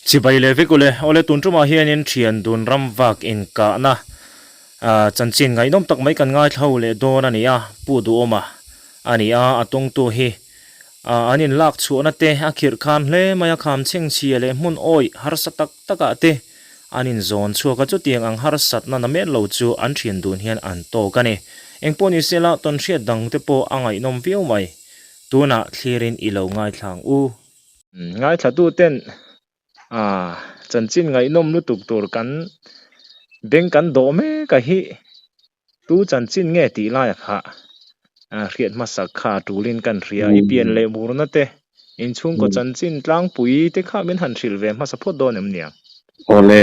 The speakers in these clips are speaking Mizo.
Chibai leh vek ule, awle tun tumah hianin thian dun ram vak inkahna chanchin ngaihnawm tak mai kan ngaithla ho leh dawn a ni a, Pu Duhawma a ni a, a tawngtu hi an inlak chhuahna te a khirh khan hle mai a, kham chhengchhia leh hmun awih harsa tak takah te an inzawn chhuak a, chutiang ang harsatna na men lo chu an thian dun hian an tawk a ni. Engpawh ni sela tawnhriat dangte pawh a ngaihnawm viau mai. Tunah thlirin i lo ngaithla ang u. Ngaithlatuten chanchin ngaihnawm lutuk tur kan beng kan dawh mek a hi tu chanchin nge tih laia kha hriat hmasak kha a tulin kan hria. I pian leh murna te, inchhungkaw chanchin tlangpui te kha min han hrilh ve hmasa phawt dawn em niang? Awle,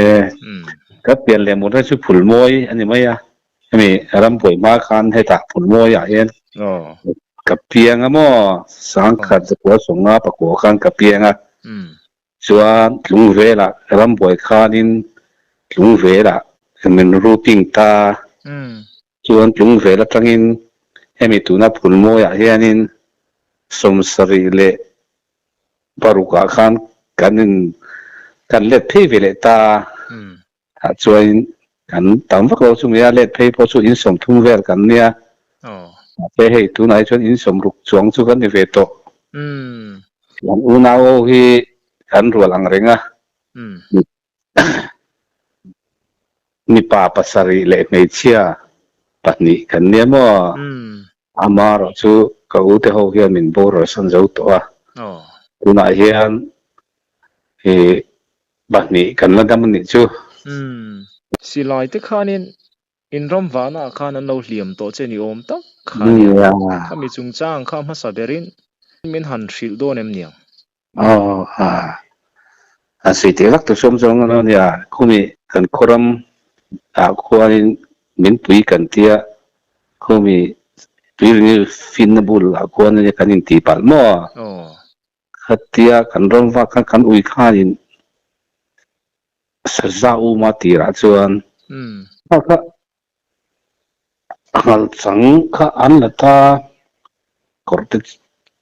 ka pian leh murna chu Phulmawi a ni mai a, Hemi rambuai hma khan hetah Phulmawiah hian ka piang a maw? Sangkhat zakua sawnga pakua khan ka piang a. Chuan Tlungvelah rambuai khanin Tlungvelah min routing ta. Chuan Tlungvel atangin hemi tuna Phulmawiah hianin 76 leh parukah khan kan in kan let phei ve leh ta. Tah chuan kan tam vak lo chu nia, let phei pawh chu in 30 vel kan nia. Mahse hei tunah hi chuan in 60 chuang chu kan ni ve tawh. Kan unau ho hi kan rual ang reng a, mipa pasarih leh hmeichhia pahnih kan nia maw? Amaherawh chu ka ute ho hian min boral san zo tawh a, tunah hian ih Pahnih kan la dam a nih chu. Umm. Silai te khanin in ram vahna ah khan an lo hliam tawh che ni awm tak kha nia. Khami chungchang kha hmasa berin min han hrilh dawn em niang? Aw a. A sawi teh vak tur sawm zawng a nia. Khumi kan khawram ah khuanin min pui kan tia khumi tui ringil finna bul ah khuan ania kan intih palh maw? Aw. Khatia kan ram vak kha kan ui khanin saza uma tirah chuan kha kha ngal chang kha an la ta kawrte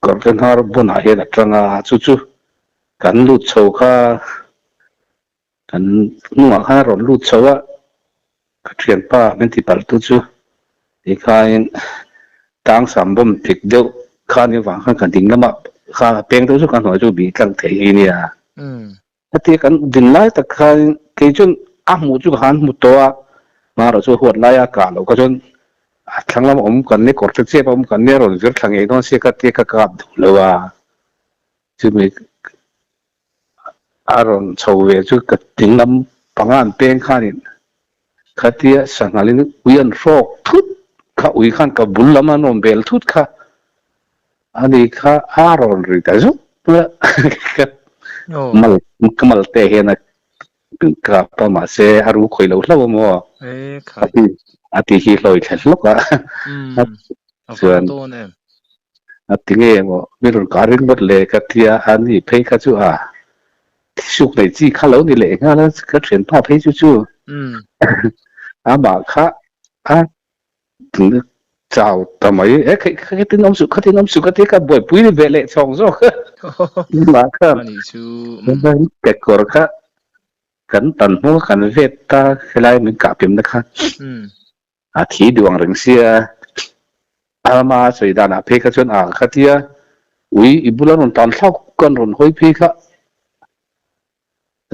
kawrte hnar bunah hian a tang a chu chu kan lut chho kha kan hnungah khan a rawn lut chho a ka thianpa min ti palh tu chu tikhain tang sam bawm pik deuh khan vang khan ka ding lamah khan a peng deuh chu ka hnuai chu bih tlang thei hi nia heti kan din lai tak khan kei chuan a hmuh chu ka han hmu tawh a marawh chu huat laia kah loh kha chuan a thlang lama awm kan nia kawr te chep a awm kan nia rawn vir thla ngei dawn sia ka tia ka kap duh lo a chumi A rawn chho ve chu ka ding lam panga an peng khanin khatia sanghalin ui an hrawk thut kha ui khan ka bul lam an rawn bel thut kha ani kha a rawn ri ta zuk mai a ka mal ka mal te hian a kap a mahse a ru khawih lo hlauh a maw a ti hi hlawi thla hlawk a chuan A ti nge maw? Mi rawn kah ringawt le ka ti a, a ni phei kha chu a thisuk nei chi kha lo ni leh nghal a, ka thianpa phei chu chu amah kha a chau ta mai e kha khatin awm suh khatin awm suh ka ti a, ka buaipui ni ve leh chhawng zawk amah kha kekawr kha kan tan hmawng a kan vet ta helai min kah pimna kha. A thi duh ang reng sia. Ama sawi danah phei kha chuan a kha tia ui i bula rawn tan thlak kan rawn hawi phei kha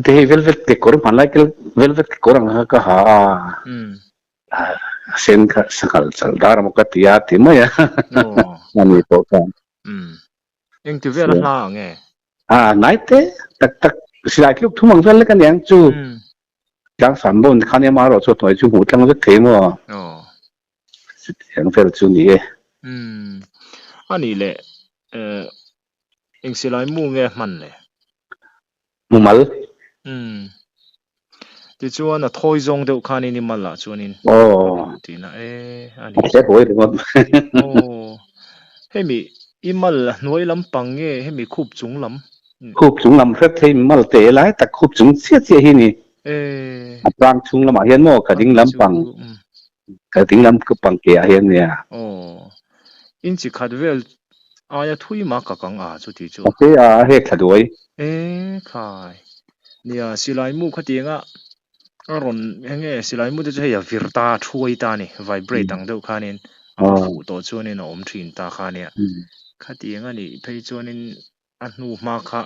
ti hei velvet kekawr hmanlai kel velvet kekawr ang kha ka ha a a sen kha sanghal chal dar emaw ka ti a ti mai a ani pawh khan. Engti vel a hla ang e? A nai te tak tak silai tluk thum ang vel lek aniang chu. Tlang sam dawn khan ema erawh chu hnuai chu hmuh tlang vek thei maw? Aw. Chutiang vel chu ni e. Umm. A nih leh eh eng silai mu nge hman le? Mumal. Umm. Tichuan a thawi zawng deuh khanin i mal ah chuanin Aw. tihna e a ni. A hle buai ringawt. Aw. Hemi i mal a hnuai lampang nge hemi khup chung lam? Khup chung lam hret thei mal te lai tak khup chung chiah chiah hi ni. A tlang chhung lamah hian maw ka ding lam pang ka ding lam pang ke ah hian nia. Aw. Inchi khat vel aia thui mah ka kang a chuti chu. A a hek thla duai. E khai. Nia, silai mu khatianga a rawn eng nge silai mu te chu hei a vir ta a thuai ta a ni, vibrate ang deuh khanin a va fuh tawh chuanin a awm thin ta kha a nia. Khatiang a nih phei chuanin a hnu hma kha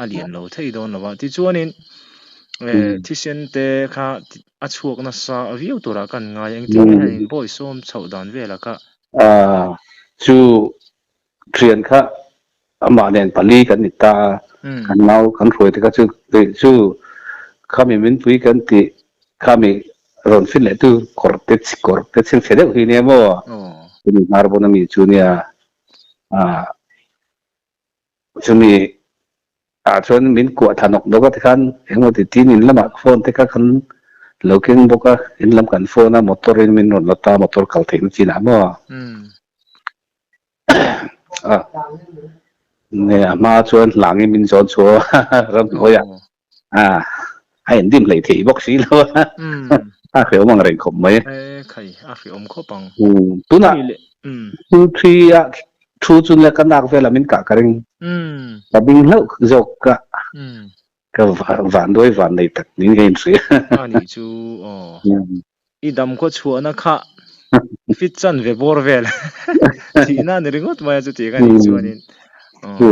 a lian lo thei dawn lo va, tichuanin eh thisen te kha a chhuak nasa viau turah kan ngai a, engtin nge hei bawi sawm chhoh dan velah kha. Aaa chu thian kha amah nen pali kan ni ta a, kan nau kan hruai te kha chu chu khami min pui kan tih khami rawn fin leh tu kawr te kawr te chhengchhe deuh hi nia maw chumi hnar pawn ami chu nia aaa. Chumi ah chuan min kuah thla nawk nawk a tikhan engemaw ti tin in lamah phone te kha kan lo keng bawk a, in lam kan phone a motor in min rawn la ta motor kal theihna chin ah maw a nge a hma chuan hlangin min zawn chhuah a ramhnuai ah a a en dim hlei thei bawk si lo a a hreawm ang reng khawp mai. E khai a hreawm khawp ang. Tunah 2 3 a thu chu nia ka nak velah min kah ka ring. Ka bing hlauh zawk ka ka van duai van nei tak niin ka inhria. A nih chu aw. I dam khaw chhuahna kha fit chan ve bawr vel thihna a ni ringawt mai a chuti ka nih chuanin. Chu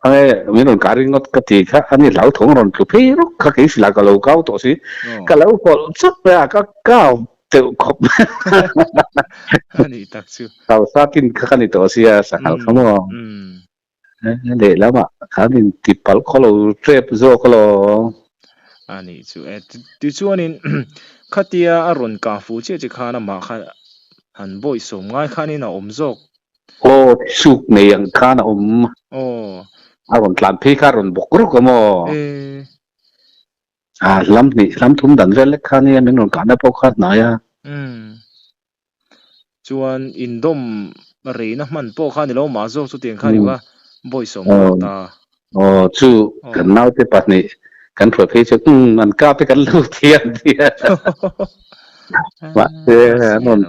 ange min rawn kah ringawt ka ti kha ani hlauthawng rawn tlu phei rawk kha kei sila ka lo kau tawh si ka lo hawlh chawt mai a ka kau teuh khawp mai a nih tak chu. Hausa tin kha ka ni tawh sia sanghal kha maw. Lehlamah khan in ti palh khaw lo tep zawk alawm. A nih chu e. Tichuanin khatia a rawn kah fuh chiah che khan amah kha han bawihsawm ngai khanin a awm zawk. Aw suk nei ang khan a awm. Aw. A rawn tlan phei kha a rawn bawk ruk a maw? E. A hlam hnih hlam thum dan vel lek kha nia min rawn kahna pawh kha a hnai a. Umm. Chuan indawm reina hman pawh kha ni lo mah zawk chutiang kha ni va bawisawm nghal ta. Aw chu kan naute pahnih kan hruai phei chu umm an kap te kan lo thiam tia. Mahse an rawn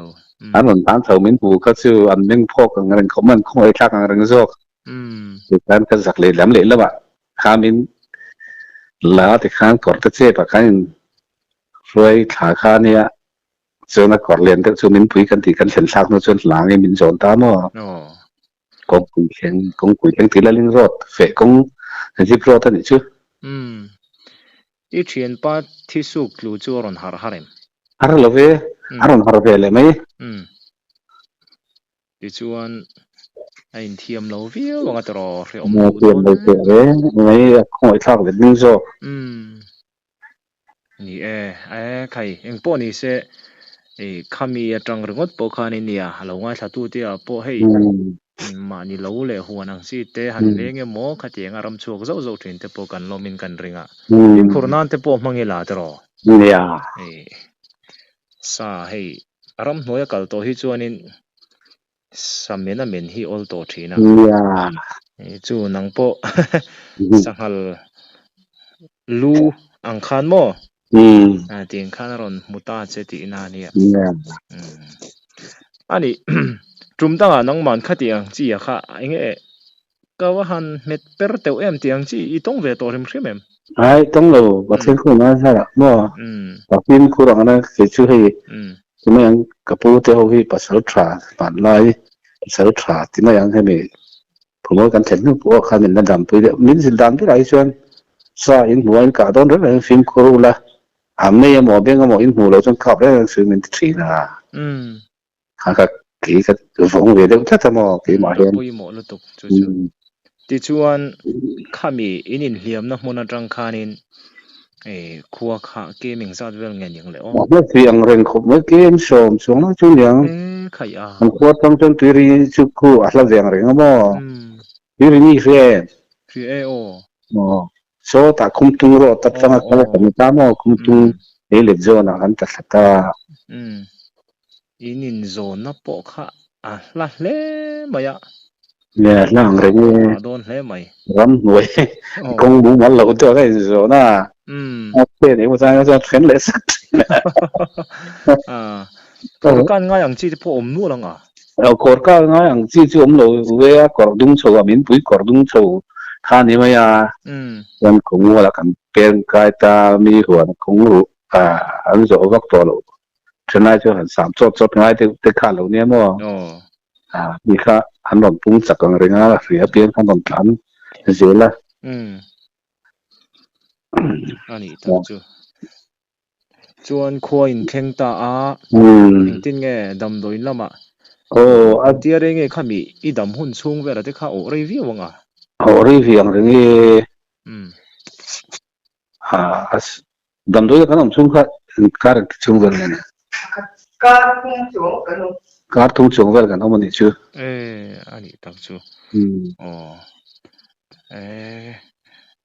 an rawn tan chho min hmu kha chu an meng phawk ang reng khawp an khawngaih thlak ang reng zawk. Tikhan ka zak lehlam lehlamah khamin la tikhan kawr te chep ah khan in hruai thla kha nia. Chuan a kawr lian deuh chu min pui kan tih kan thlen thlak hnu chuan hlangin min zawn ta maw? Kawngpui thleng, kawngpui thleng tih lalin road, feh kawng, zip road a nih chu. Umm. I thianpa thisuk tlu chu a rawn harh har em? Har lo ve, a rawn harh ve leh mai. Umm. Tichuan a inthiam lo viau ang a tiraw hrehawm duh dawn em? Thiam lo teh reng mai, a khawngaih thlak let ding zawk. Umm. Ni e, e khai engpawh ni se i khami atang ringawt pawh khanin nia a lo ngaithla tu te ah pawh hei mahni lo leh huan ang chi te han leng emaw khatiang a ram chhuak zauh zauh thin te pawh kan lawmin kan ring a, fimkhur nan te pawh hmang ila tiraw? Nia. I sa hei a ramhnuai a kal tawh hi chuanin sa men a men hi awl tawh thin a. Nia. Chu nang pawh sanghal lu ang khan maw? Tiang khan a rawn hmu ta che tihna a nia. Nia. A nih tum dangah nangman khatiang chi a kha eng nge ka va han hmet per teuh em tiang chi i tawng ve tawh hrim hrim em? Ai tawng lo Pathian khur ngai zar ah maw? Pathian khur ang na kei chu hei ti mai ang ka pu te ho hi pasal tha hmanlai pasal tha ti mai ang hemi Phumawi kan thlen hnu pawh khan min la dampui deuh. Min zilh dan berah hi chuan sa in hmuh a in kah dawn reng reng fimkhur ula, a mei emaw beng emaw in hmuh loh chuan kap reng reng suih min ti thin a. Kha kha kei ka vawng ve deuh tlat a maw keimah hian. A pawimawh lutuk chu chu. Tichuan khami in inhliamna hmun atang khanin khua kha kem engzat vel nge niang le aw? Mahni tui ang reng khawp mai kem sawm chuang lai chu niang. E khai a. An khua atang chuan tuiri chu khu a hla ve ang reng a maw? Tuiri ni hria em? Hria e aw. Aw. Saw tah Khumtung road atanga kal a kan ta maw? Khumtung ei let zawn ah kan ta thla ta. In inzawnna pawh kha a hla hle mai a. Nge a hla ang reng e. A dawn hle mai. Ramhnuai kawng mumal lo deuh a inzawn a. A pen emaw chang chuan then leh sak thin a. Kawr kan ngai ang chi te pawh awm nual ang a. Kawr kan ngai ang chi chu awm lo ve a, kawr dung chho a, min pui kawr dung chho. Kha ni mai a, chuan khawmualah kan peng kai ta mi huan kawng ruh an zawh vak tawh loh. Thenlai chu han sam chawt chawt ngai deuh te kha lo nia maw? Mi kha an rawn pung chak ang reng a, hri apiang kha an rawn tlan zel a. A nih tak chu. Chuan khua in thleng ta a, engtin nge damdawiin lamah tia rei nge kha mi i dam hun chhung velah te kha awh rei viau ang a? Awh rei viau ang reng e. Damdawiin kan awm chhung kha kar engti chhung vel nge ni? Kar thum chuang kan awm. Kar thum chuang vel kan awm a nih chu. E a nih tak chu. Aw. E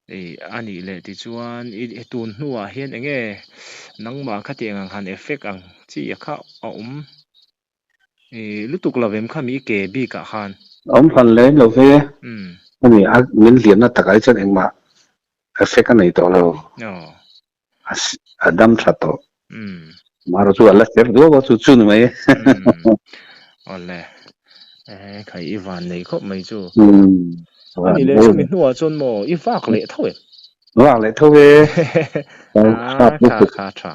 Ei a nih leh tichuan i tun hnuah hian eng nge nangmah khatiang ang han effect ang chi a kha a awm i lutuk lo em kha mi ke bikah khan? Awm hran lem lo ve. Ani a min hliamna takah hi chuan engmah effect a nei tawh lo. A dam tha tawh. Amaherawhchu a la cher duau a chu chu ni mai. Awle. Khai i van nei khawp mai chu. Ani leh chumi hnuah chuan maw i vak leh tho em? Vak leh tho e. A kha kha tha.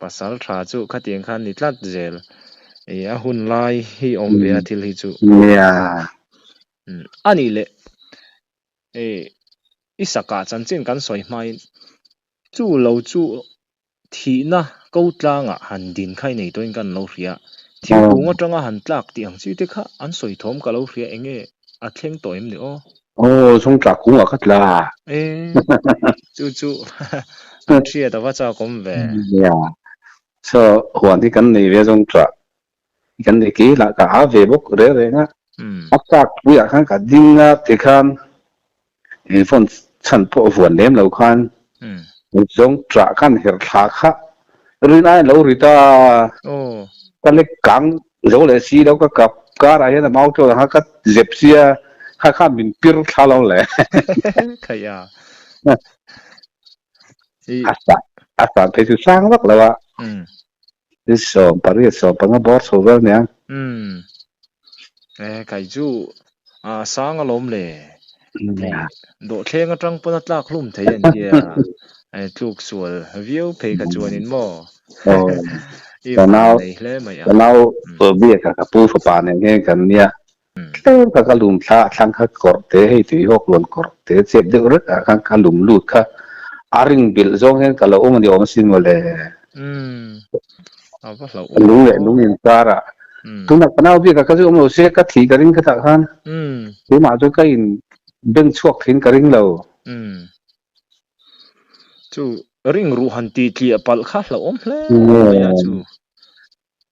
Pasal tha chu khatiang khan ni tlat zel. A hun lai hi awm ve a thil hi chu. Nia. Ani leh I sakah chanchin kan sawi hmain chu lo chu thihna ko tlangah han din kha i nei tawhin kan lo hria. Thingkung atanga han tlak tih ang chi te kha an sawi thawm ka lo hria eng nge a thleng tawh em ni aw? Aw, chhung tlak kungah ka tla. E, chu chu an hriat a va chak awm ve. Nia, so huan hi kan nei ve zawng tah Kan nei kei lah ka a ve bawk reng reng a, a tlak puiah khan ka ding a tikhan eng phone chhan pawh vuan lem lo khan zawng ṭah khan herh thla kha rin aiin lo ri ta ka lek kang zo leh si lo ka kap karah hian a mau tawh ang kha ka zep sia kha khan min pir thla lo le. A san phei chu sang vak lo a. 18, 15 bawr chho vel nia. Umm. E kai chu a sang alawm le. Ti dawhthleng atang pawn a tlak hlum thei an tia. E tluk sual viau phei kha chuanin maw. I van nei hle mai a. Ka nau biak a ka pu fapa nen hian kan nia. Tlem kha ka lum thla a thlang kha kawrh te hei tui hawk lawn kawrh te chep deuh rek ah khan ka lum lut kha a ring bilh zawng hian ka lo awm a ni awm asin mawle. Lung leh lung inkar ah tunah ka nau bik ah ka zu awm lo se ka thih ka ring kha tah khan keimah chu ka in beng chhuak thin ka ring lo. Chu ring ruh han tih tliah palh kha hlauhawm hle mai a chu.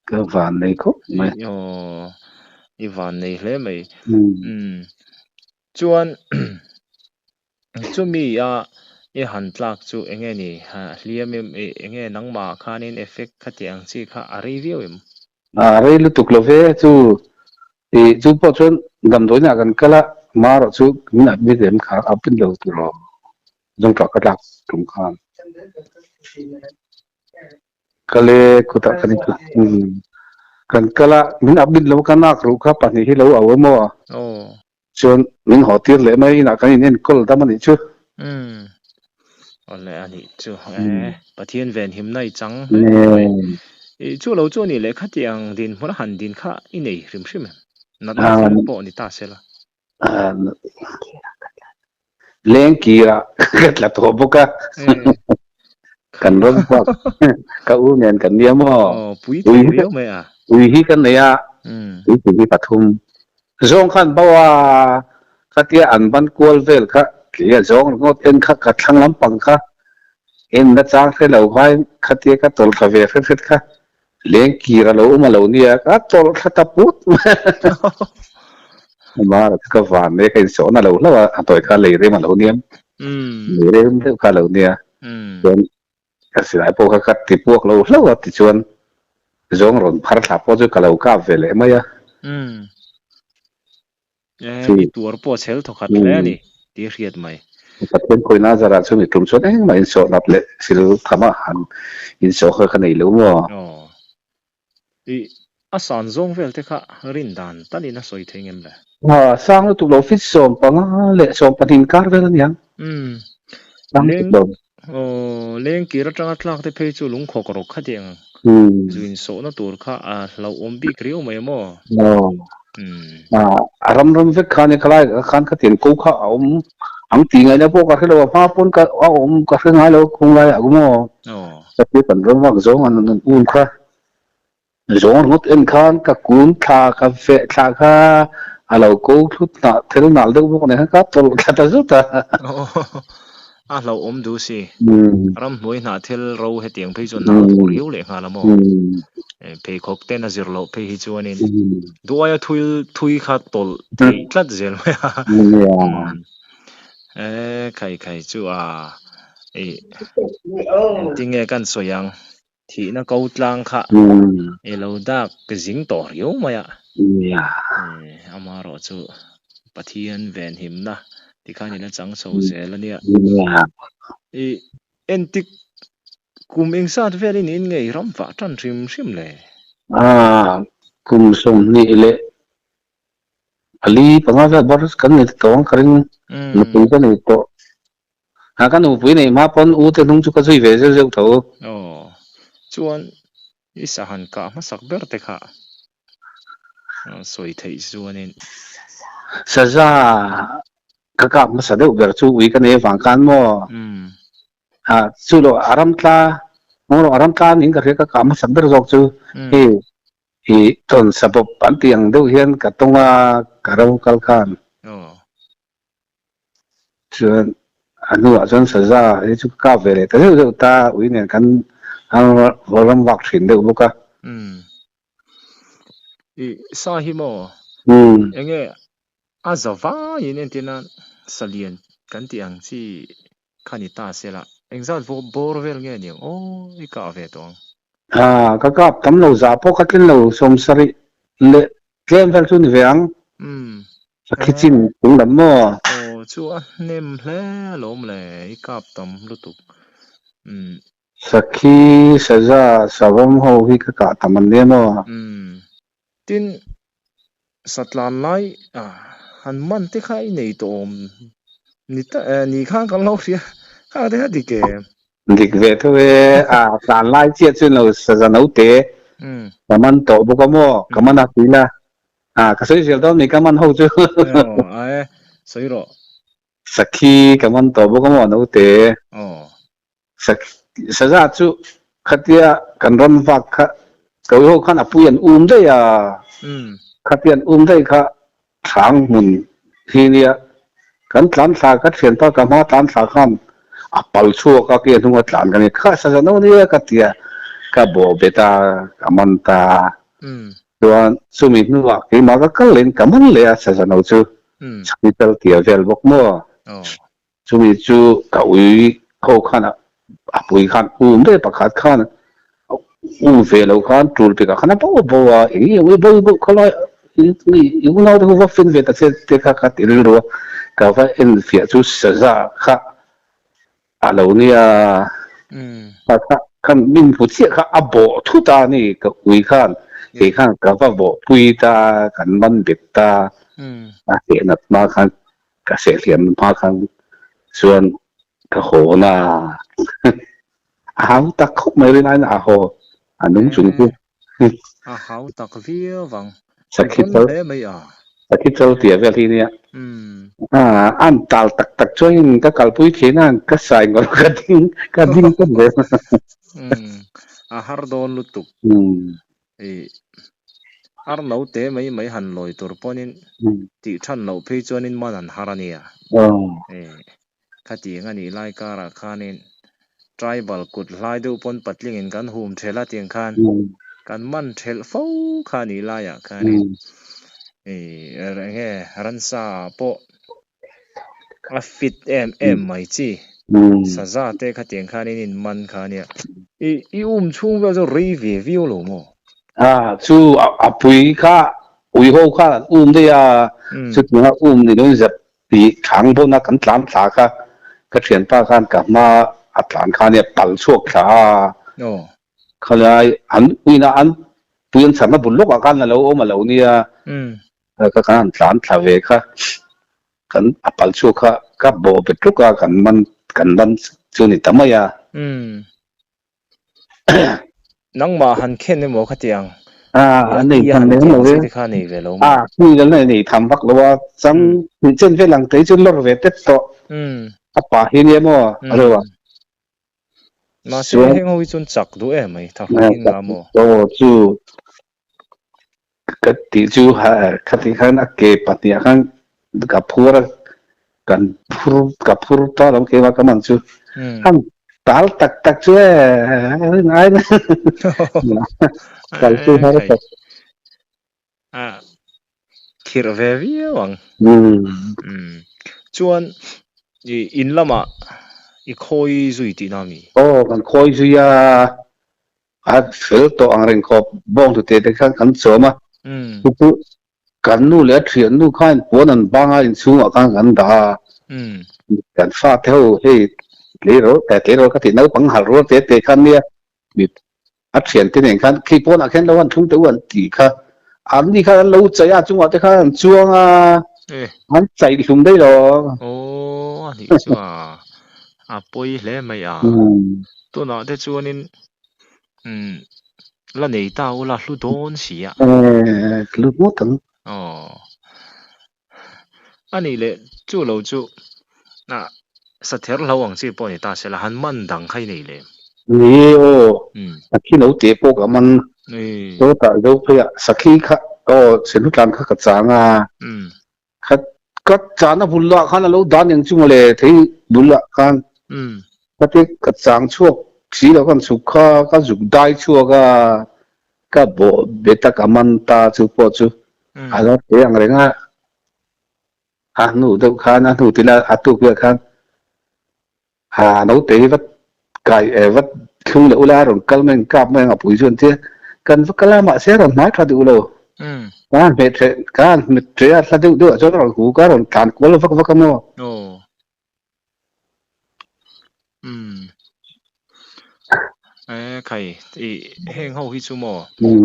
Ka van nei khawp mai. Aw, i van nei hle mai. Umm. Chuan chumi a i han tlak chu enge ni hliam em enge nangmah khanin effect khati ang chi kha a rei viau em? A rei lutuk lo ve chu i chu pawh chuan damdawiin ah kan kal a marawh chu min admit em kha a pin lo tur aw zawngṭah ka tlak tum khan. Kale kutah kan in kan kal a min update lo ka nak ruh kha pahnih hi lo au emaw chuan min haw tir leh mai inah kan in enkawl dam anih chu. Umm awle anih chu e Pathian ven himna i chang hle mai i chu lo chu anih leh khatiang dinhmun a han din kha i nei hrim hrim em natna thil pawh ni ta sela. Lengkirah ka tla tawh bawk a, kan rawn bak ka u nen kan nia maw? Ui hi kan nei a, ui pui hi pathum. Zawng khan bo a, khatia an ban kual vel kha tlia zawng ringawt en kha ka thlang lampang kha en na chang hre lo khain khatia ka tawlh thla ve hret hret kha Lengkir a lo awm a lo nia, ka tawlh thla ta put mai a. Amah ka van mai ka insawhna lo hlauh a, a tawi kha lei rem a lo nia, lei rem deuh kha a lo nia. Chuan ka silai pawh kha ka ti puak lo hlauh a, tichuan zawng rawn phar thla pawh chu ka lo kap ve leh mai a. I tuar pawh a chhel thawkhat hle a ni tih a hriat mai. Pathian khawina zarah chuan i tum chuan engmah insawh nat leh sil tham a han insawh kha ka nei lo maw? Aw. I a san zawng vel te kha rin dan talin a sawi thei ngem le? A sang lutuk lo feet 15 leh 12 inkar vel a niang. Umm. Sang lutuk Leng lo. aw lengkir atanga tlak te phei chu lungkhawk rawk kha tih ang. Umm. Zu insawhna tur kha a hlauhawm bik riau mai maw? Aw. Umm. A a ram ram vek khan e khalai khan khatiang ko kha a awm ang tih ngaihna pawh ka hre lo a hma pawn ka a awm ka hre ngai lo khung lai ah maw? Aw. Khatia kan ram vak zawng an an un kha. Zawng ringawt en khan ka kun thla ka feh thla kha a lo ko thlut hnah thil nal deuh bawk nen khan ka tawlh thla ta zut a. Aw a hlauhawm duh si. Ramhnuai hnah thil ro hetiang phei chuan nal duh riau leh nghal a maw? Pheikhawk ten a zir loh phei hi chuanin duaia thui thui kha tawlh theih tlat zel mai a. E khai khai chu a ih engtinge kan sawi ang? Thihna ko tlang kha i lo dak zing tawh riau mai a. Amaherawh chu Pathian venhimna tikhan i la chang chho zel a nia. I entik kum engzat velin in ngei ram vah tan hrim hrim le? Kum 24 vel bar kan nei ta tawh ang ka ring. Nupui ka nei tawh. Ha ka nupui nei hma pawn u te hnung chu ka zui ve zeuh zeuh tho. Aw, chuan i sahan kah hmasak ber te kha sawi theih chuanin. Saza ka kap hmasa deuh ber chu ui ka nei avang khan maw? Ha chu lo a ram tla maw a ram tla niin ka hria ka kah hmasak ber zawk chu hei i tawn sabawp an tih ang deuh hian ka tawng a ka ro kal khan. Aw. Chuan a hnuah chuan saza hi chu ka kap ve leh ta deuh deuh ta, ui nen kan ram vak thin deuh bawk a. Umm. I sa hi maw? Umm. Enge a za vaiin entir nan salian kan tih ang chi kha ni ta se la, engzat bawr vel nge ni ang aw i kah ve tawh ang? Ah, ka kap tam lo za pawh ka tlin lo 70 leh Tlem vel chu ni ve ang. Umm. A khi chin chung lam maw? Aw chu a hnem hle alawm le, i kap tam lutuk. Umm. Sakhi, saza, savawm ho hi ka kah tam an nia maw? Umm. Tin, satlan lai han man te kha i nei tawh awm ni ta ni khan kan lo hria kha te kha dik em? Dik ve tho e, a tlan lai chiah chu lo saza note ka man tawh bawk a maw, ka man a pui la, a ka sawi zel dawn mai ka man ho chu. Aw a e, sawi rawh. Sakhi ka man tawh bawk a maw note. Aw. Saza chu khatia kan ram vak kha ka ui ho khan a pui an um daih a, khatia an um daih kha Thlang hmun hi nia kan tlan thla ka thianpa ka hma tlan thla khan a pal chhuak a kia hnunga tlan ka ni kha sa zan nia ka tia ka bawh bet a ka man ta chuan chumi hnuah keimah ka kal leh in ka man leh a sa zan ho chu chhakni tel tia vel bawk maw chumi chu ka ui ho khan a pui khan um daih pakhat khan um ve lo khan tul pekah khan a bo bo a eng nge ui bo bo khalai i unau te ho va fin ve ta che te kha ka ti rilru a ka va en fiah chu saza kha a lo nia kha kha khan min hmu chiah kha a bawh thut a ni ka ui khan kei khan ka va bawh pui ta kan man bet ta a seh nat hma khan Ka sehliam hma khan chuan ka haw na a hau tak khawp mai rinaiin a haw a nung chung chu. A hau tak viau vang. Sakhi chal hle mai a. Sakhi chal tia vel hi nia. An tal tak tak chuan ka kalpui thin a ka sai ngawr ka ding ka ding tawp zel. A har dawn lutuk. Ar no te mai mai han lawi tur pawnin tih than loh phei chuanin man an har a nia. Khatiang a nih lai karah khanin tribal kut hlai deuh pawn patlingin kan hum thelh a tiang khan kan man thelh fo kha a nih laiah khanin enge ransa ah pawh A fit em em mai chi. Saza te khatiang khan in inman kha ania. I i um chhung vel chu rei ve viau lo maw? A chu a pui kha ui ho khan an um daih a, chutianga um ni loin zep tih thlang bawn a kan tlan thla kha ka thianpa khan ka hma a tlan kha ania pal chhuak thla a. Khalai an uina an pui an chharna bul lawkah khan a lo awm a lo nia. Kha kan han tlan thla ve kha kan a pal chhuak kha ka bawh bet tluk a kan man kan man chu ni ta mai a. Umm. Nangmah han khen emaw kha ti ang. A nei tham lem lo e. Kha nei ve lo maw? A khi la nei tham vak lo a chang hnih chen vel ang tei chu lawr ve tep tawh. A pa hi nia maw a lo a. Mahse heng ho hi chuan chak duh em mai tha hran in nga maw? Aw chu ka tih chu khati khan a ke pahnih ah khan ka phur a kan phur ka phur ta lo keimah ka man chu han tal tak tak chu e ngai na kal chu har tak a khirh ve viau ang chuan i in lamah i khawi zui tihna mi aw kan khawi zui a A fel tawh ang reng khawp bawng tute te khan kan chawm a, chu chu kan nu leh a thian nu khan puan an bang a inchhungah khan kan dah a, kan fate ho hei tleirawl eh tleirawl ka tih naupang harh rual te te khan nia mi a thian te nen khan khi pawnah khian lo han thlung teh u an tih kha an ni khan an lo chai a chungah te khan an chuang a an chaih hlum daih lo. Aw a nih chu a a pawi hle mai a tunah te chuanin Umm la nei ta ula hlu dawn si a. Eh hlu ngawt ang. Aw a nih leh chu lo chu ah sather hlo ang chi pawh ni ta se la han man dang kha i nei lem. Ni e aw sakhi lo teh pawh ka man sawtah zo phei ah sakhi kha aw senhu tlan kha ka chang a kha ka chana bul ah khan a lo dan eng chu mawle thei bul ah khan ka te ka chang chhuak si lo kan chhuk kha ka zuk dai chhuak a ka bawh bet a ka man ta chu pawh chu a lo te ang reng a a hnu deuh khan a hnu tila a tuk velah khan Ha naute hi vat kai eh vat thlung leh ula rawn kal mai ang kap mai ang a pui chuan tia kan va kal a mahse a rawn hmai tha duh lo. Ka han hmet hreh ka han hmet hreh a hla deuh deuh ah chuan a rawn hu ka rawn tlan kual vak vak a maw. Aw. Umm. Eh khai i heng ho hi chu maw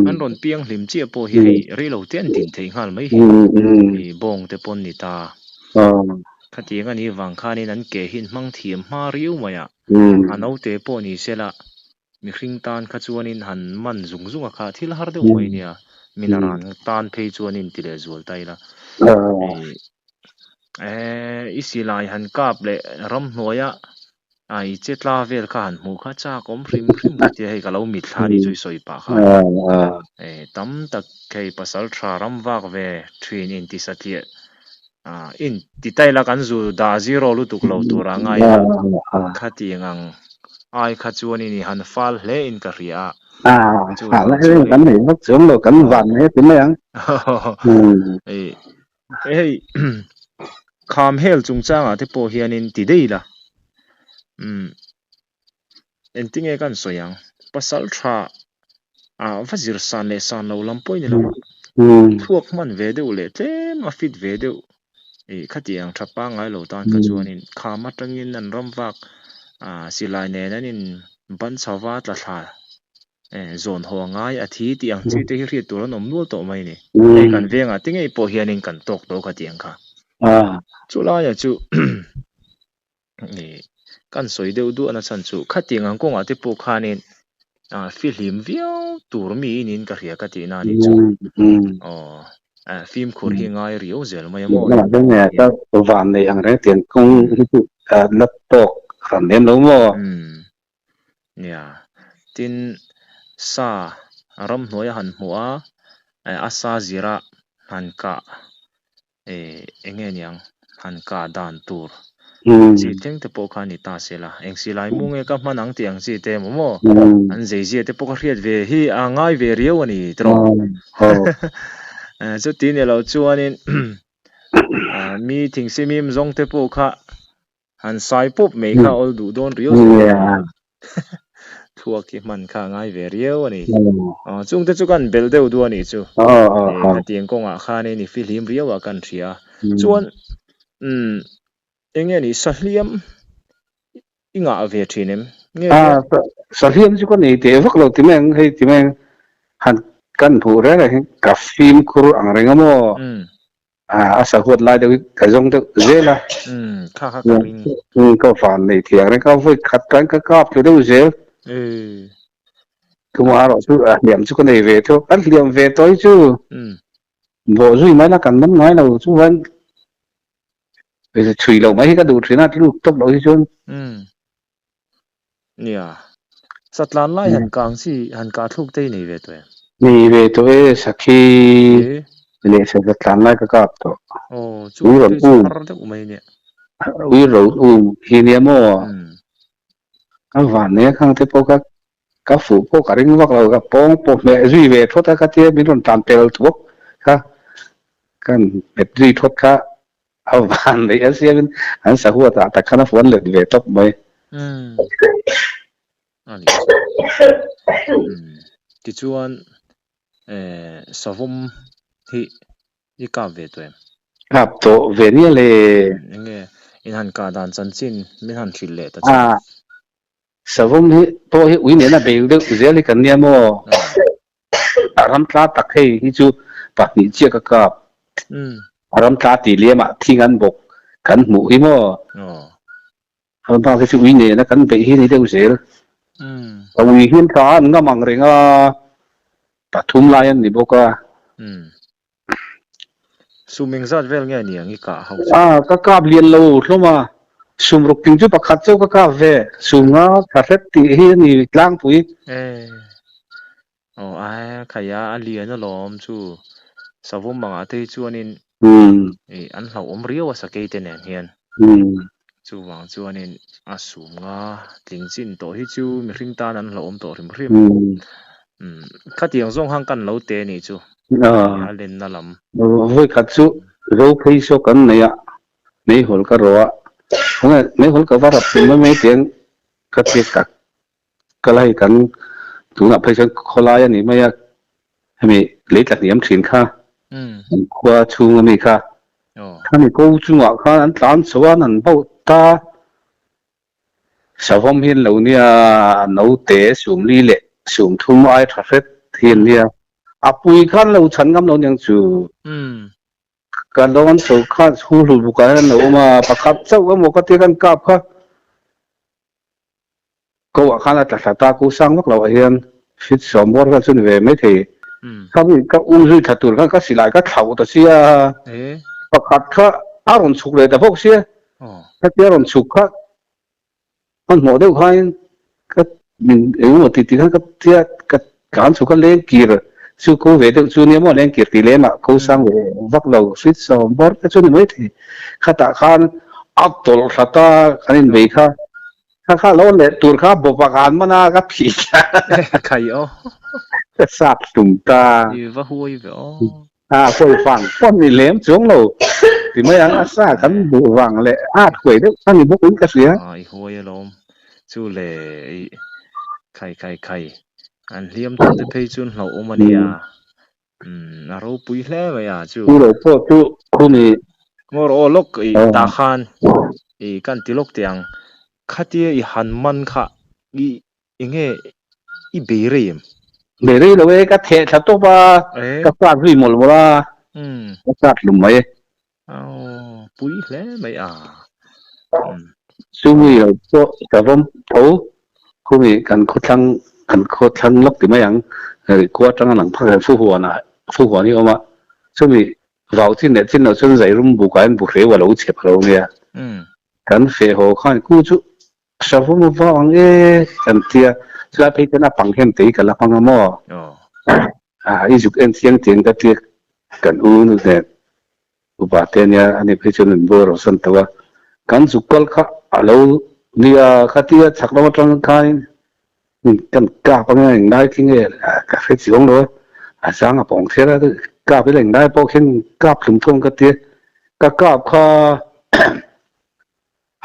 an rawn piang hlim chiah pawh hi hei rei lo te an din thei nghal mai hi i bawng te pawn ni ta. Khatiang a nih vang khanin an ke hi an hmang thiam hma riau mai a, a naute pawh ni sela mihring tan kha chuanin han man zung zung a kha thil har deuh mai nia, min a ran tan phei chuanin ti leh zual ta ila. Eh i silai han kap leh ramhnuaia a i che tla vel kha han hmuh kha chak awm hrim hrim ka tia hei ka lo mitthla a nih chu i sawi pah khan eh tam tak hei pasal tha ram vak ve thin inti satliah ah in ti ta ila kan zu dah zero lutuk lo tur a ngai a khatiang ang ai kha chuanin i han fal hle in ka hria a chu vang chuanin kan nei vak chuang lo kan van mai a ti mai ang eh Hei kham hel chungchangah te pawh hianin ti daih ila umm engtinge kan sawi ang pasal tha ah va zir san leh san lo lam pawh a ni lo a thluak hman ve deuh leh tlem a fit ve deuh ih khatiang tha pangngai lo tan kha chuanin kham atangin an ram vak ah silai nen an in ban chho va tla thla. Eh zawn haw a ngai a thi tih ang chi te hi hriat tur an awm nual tawh mai a ni. Hei kan vengah te ngei pawh hianin kan tawk tawh kha tih ang kha. Chu laiah chu kan sawi deuh duah na chhan chu khatiang ang kawngah te pawh khanin ah fihlim viau tur mi in in ka hria ka tih na a nih chu. Aw fimkhur hi ngai riau zel mai a maw. Van nei ang reng tiang kawng hi chu la tawk hran lem lo maw. Nia, tin sa ramhnuai a han hmuh a, a sa zira han kah eh eng nge niang han kah dan tur chi thleng te pawh kha a ni ta se la, eng silai mu nge ka hman ang tih ang chi te emaw maw an zeizia te pawh ka hriat ve hi a ngai ve riau a ni tawh. Chuti ni loh chuanin mi thingsimim zawng te pawh kha Han sai pawp mai kha awl duh dawn riau zet a thluak hi hman kha a ngai ve riau a ni. Aw chungte chu kan belh deuh duh a nih chu. Hetiang kawngah khanin i fihlim riau ah kan hria a. Chuan umm eng nge ni sahliam i ngah ve thin em? Nge Sahliam chu ka nei teh vak lo ti mai ang hei ti mai ang han kan hmuh reng reng hi ka fimkhur ang reng a maw? A sahuat lai deuh hi ka zawng deuh zel a. Umm kha kha ka ring. Umm ka van nei thiang reng ka vawi khat tlai ka kap tlu deuh zel. Ee. Tuma erawh chu a hliam chu ka nei ve tho. Kan hliam ve tawh hi chu. Umm. Bawh zui mai la kan man ngai lo chuan chhui loh mai hi ka duh thin a tluk tawp loh hi chuan. Umm. Nia. Satlan lai han kang chi han kah thluk te hi nei ve tawh em? Nei ve tawh e, sakhi leh satlan lai ka kap tawh. Aw, chu ang te chu har deuh mai nia. Ui ro um hi nia maw? Ka van nei a khang te pawh ka ka fuh pawh ka ring vak lo, ka pawng pawh hmeh zui ve thawt a ka tia min rawn tan pel bawk kha kan hmet zui thawt kha. A van neih a siamin an sahuat ah tak khan a fuan let ve tawp mai. Umm. A ni. Umm. Tichuan eh savawm hi i kap ve tawh em? Kap tawh ve nia le. Enge in han kah dan chanchin min han hrilh leh ta che. Ah. Savawm hi pawh hi ui nena bel deuh zel hi kan nia maw? A ram tla tak hei hi chu pahnih chiah ka kap. A ram tla tih liamah thing an bawk kan hmuh hi maw? A bak hi chu ui nena kan beih hi ni deuh zel. A ui hian tla an ngam ang reng a, pathum lai an ni bawk a. Sum engzat vel nge ni ang i kah ho chu? A, ka kap lian lo hlawm a, sum ruk ting chu pakhat chauh ka kap ve, sum nga tha hret tih hi a ni tlangpui. E, aw ai khaia a lian alawm chu, savawm angah te hi chuanin ih an hlauhawm riau a sakei te nen hian. Chuvang chuanin a sum nga tling chin tawh hi chu mihring tan an hlauhawm tawh hrim hrim. Umm khatiang zawng khan kan lo te nih chu a lenna lam. Vawi khat chu ro phei saw kan nei a, meihawl ka rawh a, tunge meihawl ka va rap tum mai mai tiang ka ti tak ka la hei kan tunah phei chuan khawlai a ni mai a, hemi lei tla hniam thin kha an khua chhung ami kha khami ko chungah khan an tlan chho a an han bauh ta. Savawm hi an lo nia, naute sumli leh sumthum ai tha hret hi an nia. A pui khan lo chhan ngam lo niang chu. Ka dawn chho khan chhung hlu bukah hian an lo awm a, pakhat chauh emaw ka tia kan kap kha ko ah khan a tla thla ta, ko sang vak loh ah hian fit sawm bawr vel chu ni ve maithei. Khami ka um zui thla tur khan ka silai ka thlauh ta sia, pakhat kha a rawn chhuk leh ta bawk sia. Hetia rawn chhuk kha hmanhmawh deuh khain ka min engemaw ti ti khan ka tia ka tlan chhuk a leng kir chu ko ve deuh chu nia maw leng kir tih lemah ko sang ve vak lo switch sawm bawr te chu ni mai thei khatah khan a tawlh hlat a kan inbei kha kha kha lo leh tur kha bawpa ka han man a ka phih ta khai aw ka sat hlum ta i va huai ve aw. A huai vang pawh ni lem chuang lo ti mai ang a sa kan duh vang leh at huai deuh a ni bawk in ka hria. A i huai alawm chu le i khai khai khai an hliam tawh te phei chuan hlauhawm a nia umm a ropui hle mai a chu. Chu lo pawh chu khumi. Ngawr aw lawk i tah khan i kan ti lawk teh ang khatia i han man kha i Enge i bei rei em? Bei rei lo e, ka theh thla tawp a, ka sat zui mawlh mawlh a, ka sat hlum mai e. Aw, pui hle mai a. Chumi lo pawh ka vawm tho, khumi kan khawthlang, kan khawthlang lawk ti mai ang, khua atanga lang phak hian Fuhuan ah, Fuhuan hi a awm a, chumi vau chin leh chin loh chuan Zairum bukah hian buhreu a lo chep a lo nia. Kan feh haw khan ku chu Savawm a vau ang e kan tia, chulai phei chuan a pang hian tei ka la hmang a maw? A i zuk en chiang chiang ka tia kan u nu nen upa te ania ani phei chuan min bawr awsan tawh a, kan zuk kal kha a lo nia khatia chhak lam atang khanin kan kap anga englai khi nge ka hre chiang lo a, a zang a pawng thler a kap ila englai pawh khian kap hlum thawng ka tia ka kap kha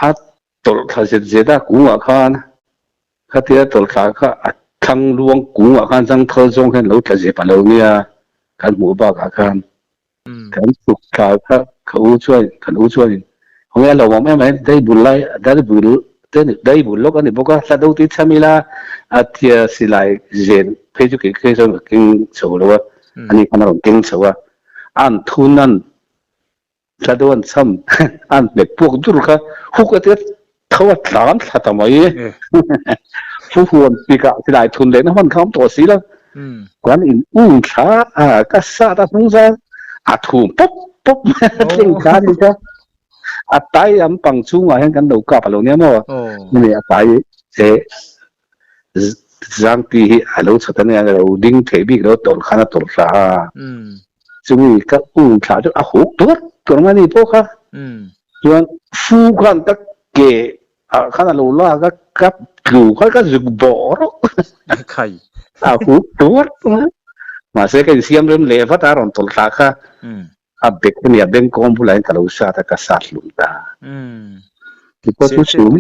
a Tawlh thla zet zet a kungah khan khatia tawlh thla kha a thlang luang kungah khan zang thal zawng hian lo tla zep a lo nia kan hmuh bakah khan kan chhuk thla kha ka u chuan kan u chuanin khawnge a lo awm em mai dai bul lai dai bul te ni dai bul lawk a ni bawk a hla do ti cham ila a tia silai zen phei chu kei kei chuan ka keng chho lo a ani khan a rawn keng chho a an thun an. Thla deuh an cham an hmet puak dur kha huk a tia tho a tlan thla ta mai. Pu huan pikah silai thun lehna hman kha awm tawh si lo. Kan in ung thla a ka sat a hnung zan a thum pawp pawp mai a tling thla a ni kha. A tai lampang chungah hian kan lo kap a lo nia maw? Hemi a tai che Zangpi hi a lo chhat a nia, a lo ding theih bik lo tawlh khan a tawlh thla a. Chumi ka um thla chu a huk tuar tuar mai a ni pawh kha. Chuan fu khan ka ke ah khan a lo lak a, ka tlu kha ka zuk bawh rawh. A huk tuar tuar a. Mahse ka insiam rem leh vat a, a rawn tawlh thla kha. A bek a nia, bengkawm bulah hian ka lo sat a, ka sat hlum ta. Ti pawh chu chhum.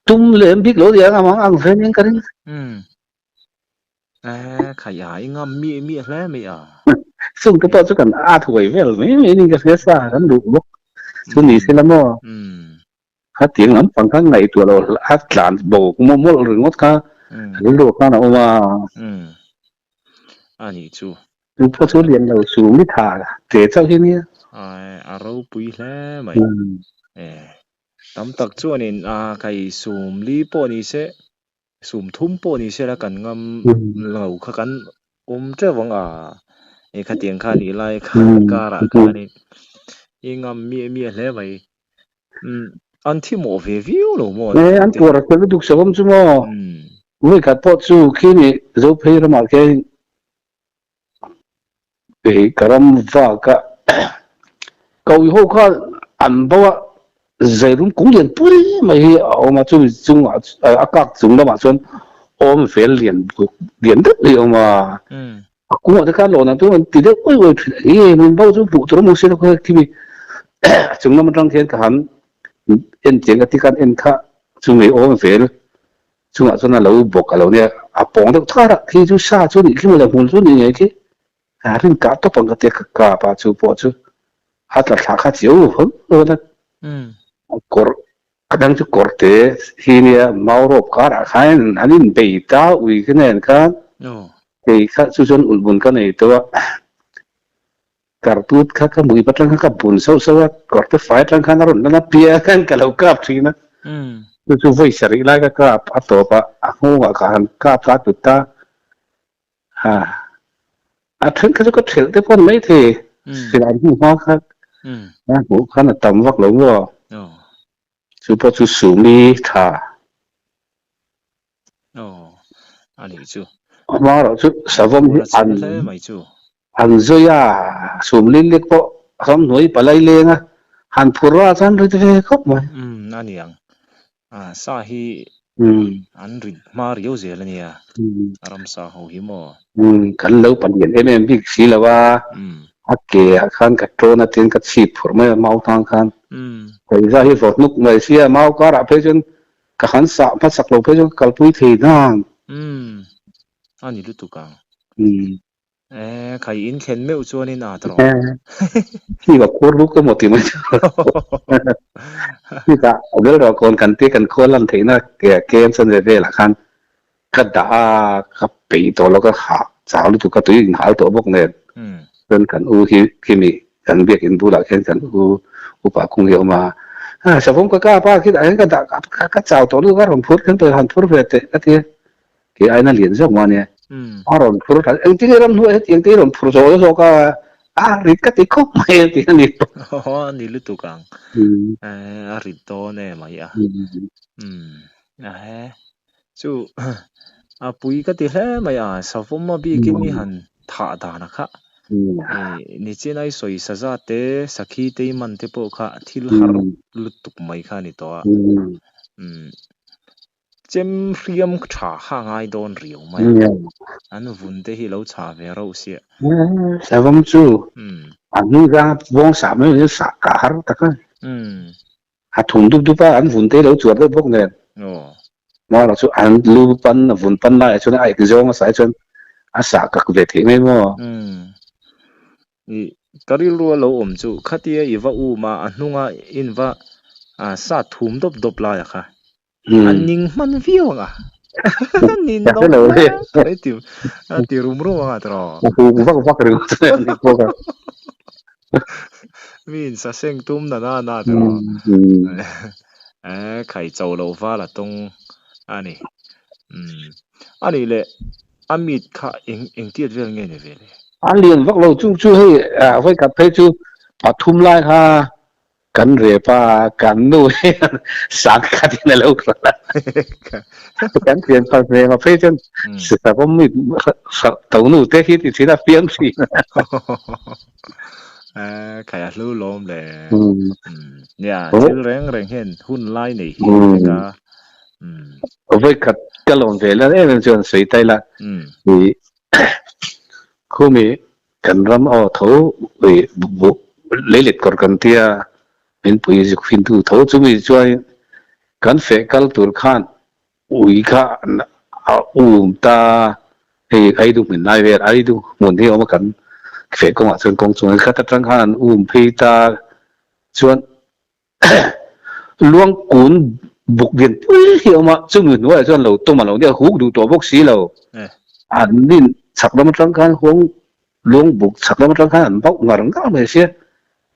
Tum lem bik lo nia, ang ang ve nen ka ring. Eh, khai a, i ngam mi mi hle mai a. Chung te pawh chu kan at huai vel mai mai nin ka hria sa, kan duh bawk. Chu ni se la maw? Khatiang lampang kha ngaihtuah loh a tlan bo mawlh mawlh ringawt kha rilru khan a awm a. A nih chu. Chu pawh chu lian lo su mi tha te chauh hi nia. Ai a ropui hle mai. E tam tak chuanin a kai sum li pawh ni se sum thum pawh ni se la kan ngam lo kha kan awm teuh ang a. E khatiang kha nih lai kha karah khanin i ngam miah miah hle mai. Umm an thi mawh ve viau lo maw? E an tuar a fel lutuk savawm chu maw? Vawikhat pawh chu khi ni Zophei ramah khian Kei ka ram vak a, Kawi ho kha an bo a, Zeirum kung lian pui mai hi a awm a, chumi chungah a kak chung lamah chuan awm vel lian lian deuh hi a awm a, a kungah te khan lawn ang chu an ti deuh uai uai thin a, eng min bo chu hmuh tur a hmu si lo kha khimi a chung lam atang khian ka han en chiang ka ti khan en kha chumi awm vel Chungah chuan a lo bawk a lo nia, a pawng deuh thar a, khi chu sa chu nih khi maw le, hmul chu nih ngei khi, a rin kah tawp ang ka tia ka kap a, chu pawh chu a tla thla kha chiau hawn hawn a, a kawr a dang chu kawr te hi nia mau rawp karah khan an inbei ta ui ka nen khan kei kha chu chuan ulhbun ka nei tawh a. Kartut kha ka mui atang khan ka bun sauh sauh a, kawrte fai atang khan a rawn lan a, pia khan ka lo kap thin a. Chu chu vawi sarih lai ka kap a tawp a, a nghawngah ka han kap ta tut ta. Ha, a then kha chu ka thelh te pawh a ni maithei, silai hnu hma kha a hmuh khan a tam vak lo maw. Chu pawh chu Sumi tha. Aw, a nih chu. Amaherawh chu savawm hi an an zui a, sum lil lek pawh ramhnuai palai leng a, han phur a chuan rit ve khawp mai. Umm, a ni ang. A, sa hi an rit hma riau zel a nia, ramsa ho hi maw? Umm, kan lo palian em em bik si lo a, a ke ah khan ka tawn a tin ka chhip phurh mai a mau tang khan. Keiza hi vawt nuk mai sia, mau karah phei chuan Ka han sah hmasak lo phei chuan ka kalpui thei nang. Umm, a ni lutuk ang. Umm. Eh, khai in thlen meuh chuan in at rawh. Eh, khi va khur luk emaw ti mai chu. Chutah vel rawh kawn kan tia kan khawl lan theihna kem chuan ve velah khan ka dah a, ka peih tawh lo ka hah chau lutuk ka tui inhal tawh bawk nen. Chuan kan u hi khimi kan biakinn bulah khian kan u upa kung hi a awm a, ha savawm ka kap a khitah hian ka dah ka chau tawh lutuk a rawn phur khan han phur ve teh ka ti a, kei aina lian zawk mah ania a rawn phur tha engtin nge ramhnuai hetiang te hi rawn phur zawk zawk a, a rit ka ti khawp mai a ti a ni. Aw a ni lutuk ang, a rit dawn em mai a, ahe chu a pui ka ti hle mai a, savawm a bikin i han thah dan a kha. Nichin a i sawi saza te, sakhi te i man te pawh kha thil har lutuk mai kha a ni tawh a. Chem hriam tha kha a ngai dawn riau mai a, an vun te hi lo chha ve rauh sia. Savawm chu a hnung zang a vawng sah mai hi sah kah har tak a. A thum dup dup a, an vun te lo chuar deuh bawk nen. Marawh chu an lu pan, a vun pan laiah chuan a ek zawng a sah chuan a sah kak ve theih mai maw? I ka rilru a lo awm chu khatia i va um a, a hnunga in va sa thum dawp dawp laia kha an ning hman viau ang a. Nin nawm hle mai ti a ti rum rum ang a tiraw. A huk vak vak ringawt mai a ni bawk a. Mi in saseng tum na na na te rawh. Eh khai cho lo val a tawng a ni. Umm a nih leh a meat kha eng eng tiat vel nge ni ve le? A lian vak lo chung chu hei vawi khat phei chu pathum lai kha Kan rep a, kan nu hian sang khatin a lo hralh a. Kan thian phal hmel a phei chuan sisavawm mi to nu te hi ti thin a fiam thin. Khai a hlu lawm le. Nia, thil reng reng hian hun lai nei hi a ni vek a. Vawi khat ka lawm ve la em em chuan sawi tai la. Khumi Kan ram aw tho ui buh leilet kawr kan tia min pui zuk fin tu tho chumi chuan kan feh kal tur khan ui kha a um ta hei Aidu hmun lai vel Aidu hmun hi a awm a kan feh kawngah chuan kawng chungah khat atang khan an um phei ta chuan Luangkun buk lian pui hi a awm a, chumi hnuaiah chuan lo tum a lo nia, huk duh tawh bawk si lo. An nin chhak lam atang khan huang luang buk chhak lam atang khan an bauh ngar ngar mai sia.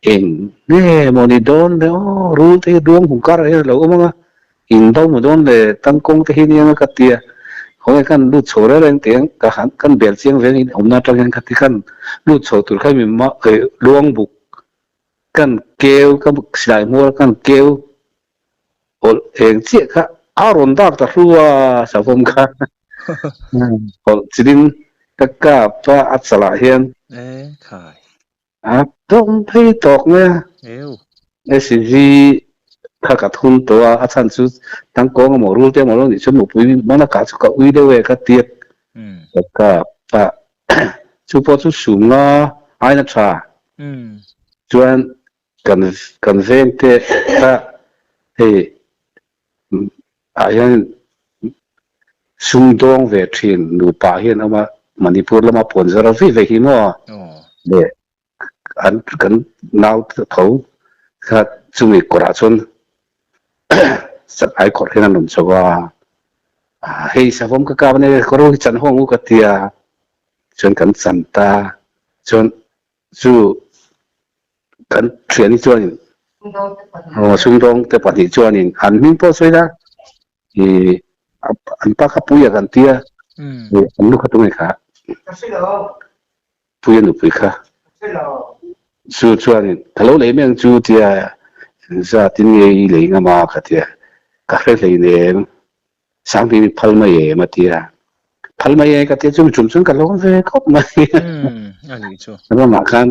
Eng nge maw ni dawn le aw, rul te hi luang hung karah hian a lo awm ang a, in bo maw dawn le tangkawng te hi nia nga ka ti a, khawnge khan lut chho reng reng tih ang ka han kan bel chiang ve ang awmna atang hian ka ti khan lut chho tur khan mi luang buk Kan keu, ka silai hmuar kan keu hawlh eng chiah kha a rawn dak ta hru a savawm kha hawlh chilin ka kap a a chalah hian a tawm phei tawk mai a SCG kha ka thun tawh a a chhan chu tangkawng emaw rul te emaw lo nih chuan mupui mana kah chu ka ui deuh e ka tiat ka kap a chu pawh chu sum nga aina tha Chuan kan kan veng te kha hei ah hian sumdawng ve thin nupa hian awm a, Manipur lama puan zar vei vei hi maw leh an kan nau tho kha chumi kawrah chuan sat ai kawrh hian an rawn chho a, hei savawm ka kap ania kawr ho hi chan ho ang u ka tia chuan kan chan ta chuan Chu kan thiani chuanin aw sumdawng te pahnih chuanin an hming pawh sawi la ih an pa kha Puia kan tia ih an nu kha tunge kha Puia nupui kha chu chuanin ka lo lei mai ang chu tia zatin nge i lei ngam a ka tia ka hre hleinem. Sangpi mi phal mai em a ti a. Phal mai e ka ti a, chumi tum chuan ka lawm ve khawp mai. Umm, a nih chu. Ramah khan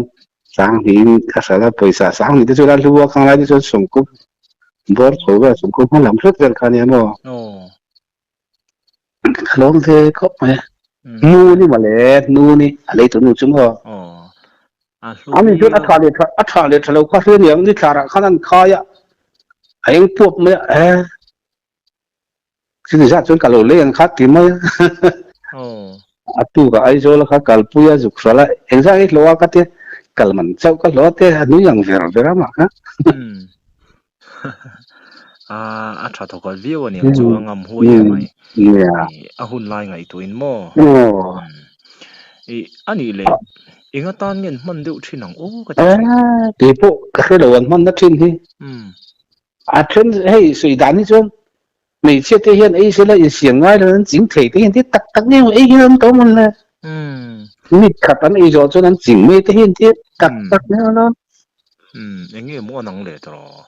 Sangpiin ka hral a, pawisa Sangpi te chu la hlu a, khang lai te chuan sawmkawp bawr chho vel sawmkawp hma lam hret vel kha ania maw. Aw. Ka lawm ve khawp mai. Nu ni mawle, nu ni, a lei tu nu chu maw. Aw. A hlu Ani chuan a viau. tha leh tha, a tha leh tha lo kha hria niang, ni thlarah khan an khai a, a eng puap mai a, eh. Chumi zat chuan ka lo lei ang kha ti mai a. A tuk a Aizawl kha kalpui a zuk hral a, engzah nge hlawh a ka tia, kal man chauh ka hlawh a te a nui ang ver ver a mah kha. A a tha thawk a viau a niang chu a ngam huai em mai. A hun lai ngaihtuah in maw? I a nih leh eng atan nge an hman deuh thin ang aw ka ti thin. Keipawh ka hre lo an hman na thin hi. A then hei sawi dan hi chuan hmeichhia te hian ei sela insiam ngai lo an ching thei te hian ti tak tak nge maw ei hian an to mawn le. Mit khat an ei zawh chuan an ching mai te hian ti tak tak nge maw dawn. Eng nge maw an ang leh tawh.